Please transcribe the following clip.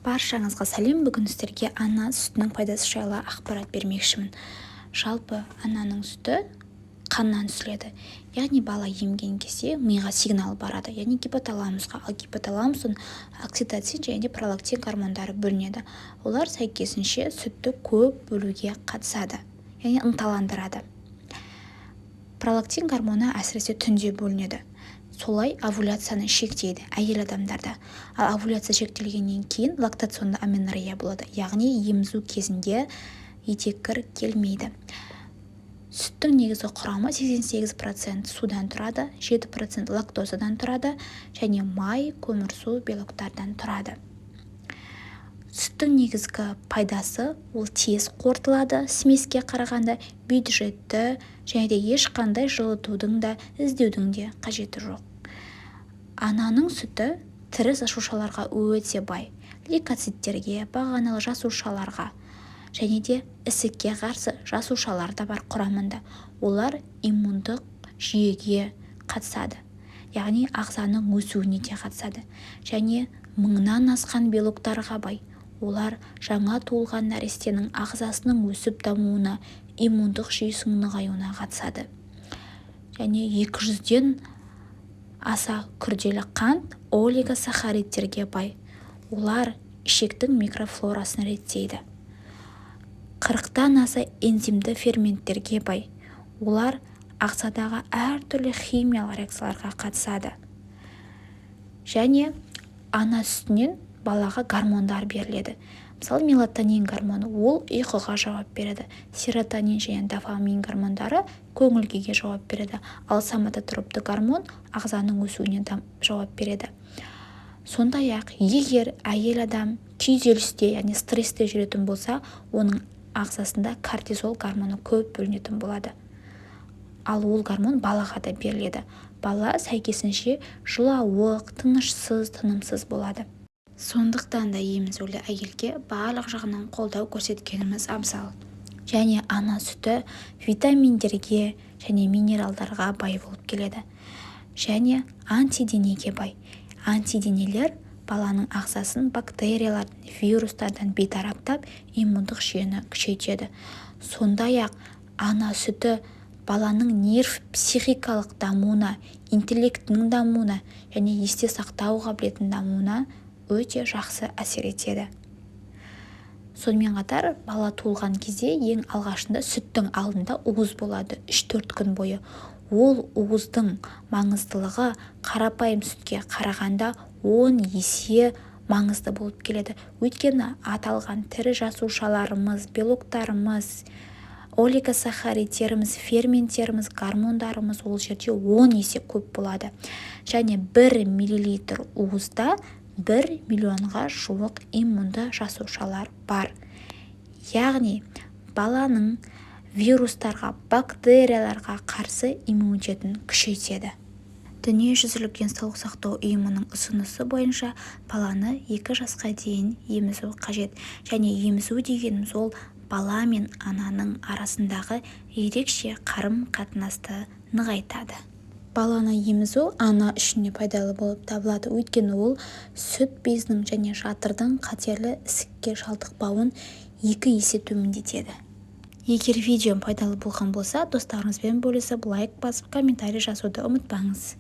Баршаңызға сәлем! Бүгін сіздерге ана сүтінің пайдасы жайлы ақпарат бермекшімін. Жалпы, ананың сүті қаннан түзіледі, яғни бала емген кезде миға сигнал барады, яғни гипоталамусқа. Ал гипоталамустан окситоцин және де пролактин гормондары бөлінеді. Олар сәйкесінше сүтті көп бөлуге қатысады, яғни ынталандырады. Пролактин гормоны әсіресе түнде бөлінеді, солай овуляцияны шектейді әйел адамдарда. Ал овуляция шектелгеннен кейін лактационный аменорея болады, яғни емізу кезінде етеккір келмейді. Сүттің негізгі құрамы 88% судан тұрады, 7% лактозадан тұрады және май, көмірсу, белоктардан тұрады. Сүттің негізгі пайдасы: ол тез қорытылады смеске қарағанда, бюджетті және де ешқандай жылытудың да, іздеудің де қажеті жоқ. Ананың сүті тірі жасушаларға өте бай: лейкоциттерге, бағаналы жасушаларға және де ісікке қарсы жасушалар да бар құрамында. Олар иммундық жүйеге қатысады, яғни ағзаның өсуіне де қатысады. Және мыңнан асқан белоктарға бай. Олар жаңа туылған нәрестенің ағзасының өсіп дамуына, иммундық жүйесінің нығаюына қатысады. Және 200-ден аса күрделі қант, олигосахаридтерге бай. Олар ішектің микрофлорасын реттейді. 40-тан аса энзимді ферменттерге бай. Олар ағзадағы әртүрлі химиялық реакцияларға қатысады. Және ана сүтінен балаға гормондар беріледі. Мысалы, мелатонин гормоны, ол ұйқыға жауап береді. Серотонин және дофамин гормондары көңіл күйге жауап береді. Ал соматотропты гормон ағзаның өсуіне жауап береді. Сондай ақ егер әйел адам күйзелісте, яғни стрессте жүретін болса, оның ағзасында кортизол гормоны көп бөлінетін болады. Ал ол гормон балаға да беріледі. Бала сәйкесінше жылауық, тынышсыз, тынымсыз болады. Сондықтан да емізулі әйелге барлық жағынан қолдау көрсеткеніміз абзал. Және ана сүті витаминдерге және минералдарға бай болып келеді және антиденеге бай. Антиденелер баланың ағзасын бактериялардан, вирустардан бейтараптап, иммундық жүйені күшейтеді. сондай ақ ана сүті баланың нерв психикалық дамуына, интеллектінің дамуына және есте сақтау қабілетінің дамуына өте жақсы әсер етеді. Сонымен қатар бала туылған кезде ең алғашында сүттің алдында уыз болады 3-4 күн бойы. Ол уыздың маңыздылығы қарапайым сүтке қарағанда 10 есе маңызды болып келеді, өйткені аталған тірі жасушаларымыз, белоктарымыз, олигосахаридтеріміз, ферменттеріміз, гормондарымыз ол жерде 10 есе көп болады. Және 1 миллилитр уызда 1 миллионға жуық иммунды жасушалар бар, яғни баланың вирустарға, бактерияларға қарсы иммунитетін күшейтеді. Дүниежүзілік денсаулық сақтау ұйымының ұсынысы бойынша, баланы 2 жасқа дейін емізу қажет. Және емізу дегеніміз ол бала мен ананың арасындағы ерекше қарым-қатынасты нығайтады. Баланы емізу ана үшін де пайдалы болып табылады, өйткені ол сүт безінің және жатырдың қатерлі ісікке шалдықпауын 2 есе төмендетеді. Егер видеом пайдалы болған болса, достарыңызбен бөлісіп, лайк басып, комментарий жазуды ұмытпаңыз.